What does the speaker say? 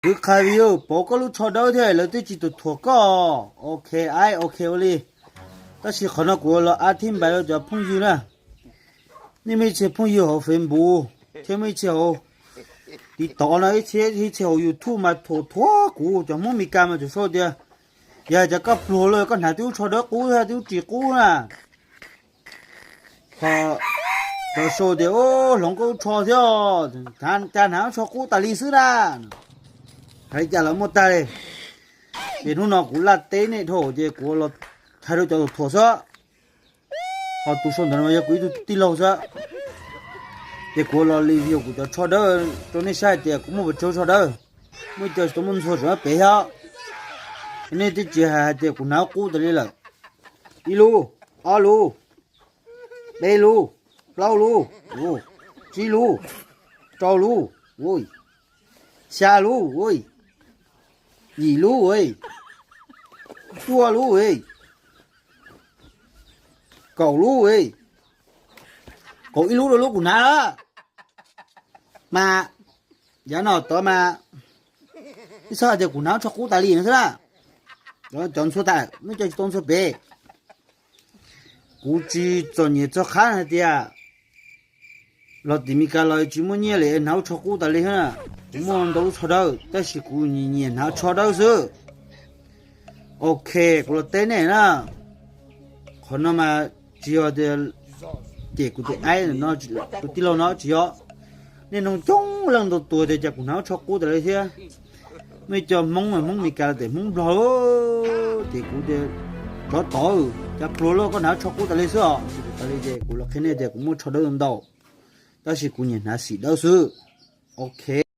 Kwv Qha View, pauv koj lub tsho dawb thiab lawv twb tsis tus thuam koj. Ok, aib, ok ua li. Tab sis qhov no kuv los a thib npais rau cov phooj ywg na. Nej muaj ib txhia phooj ywg hauv Facebook thiab muaj ib txhia hauv TikTok no, ib txhia hauv YouTube mas thuam thuam kuv, cov Hmoob Mes Kas mas tseem sau tias, yog tias koj pluag lawm koj hnav tib lub tsho dawb qub thiab tib lub ris qub na. Ho cov sau tias, hloov koj lub tsho thiab, cas hnav lub tsho qub tas li xwb na. Hais li cas los muaj tag li. Ces hnub no kuv laj teb nej dhau ces kuv los hais rau cov tus thuam xwb. Ho tus sau ntawv no yog kuv ib tug tij laug xwb. Ces kuv los li view kuv cov tsho dawb rau nej saib hais tias kuv muaj pes tsawg tsho dawb. Muaj ib co tsis tau muaj ntxhua tseem pem thiab. Nej twb tsis hais hais tias kuv hnav qub tas li lawm. Ib lub, ob lub, peb lub, plaub lub, tsib lub, rau lub, xya lub, yim lub, cuaj lub, kaum lub, kaum ib lub rau lub kuv hnav lawm. Mas yav no tod mas ib txhob hais tias kuv hnav lub tsho qub tas li no xwb na. Cov ntxhua tas, muaj ib co tsis tau ntxhua pem. Kuv tsis txom nyem txog qhov hais tias los tim Mes Kas los tsis muaj nyiaj li hnav lub tsho qub tas li na. Kuv muaj ntau lub tsho dawb tab sis kuv nyiam hnav tsho dawb xwb. Ok, kuv los teb nej na. Qhov no mas tsis yog tias cem kuv tus aib no, tus tij laug no tsis yog. Nej nug coob leej ntau tus tias cas kuv hnav lub tsho qub tas li thiab. Muaj ib co Hmoob, Hmoob Mes Kas los tias Hmoob Nplog, ces kuv tias tsov tod, cas pluag lawm koj hnav lub tsho qub tas li xwb os. Tsis tas li ces kuv los qhia nej tias kuv muaj tsho dawb ntau, tab sis kuv nyiam hnav xim dawb xwb. Ok.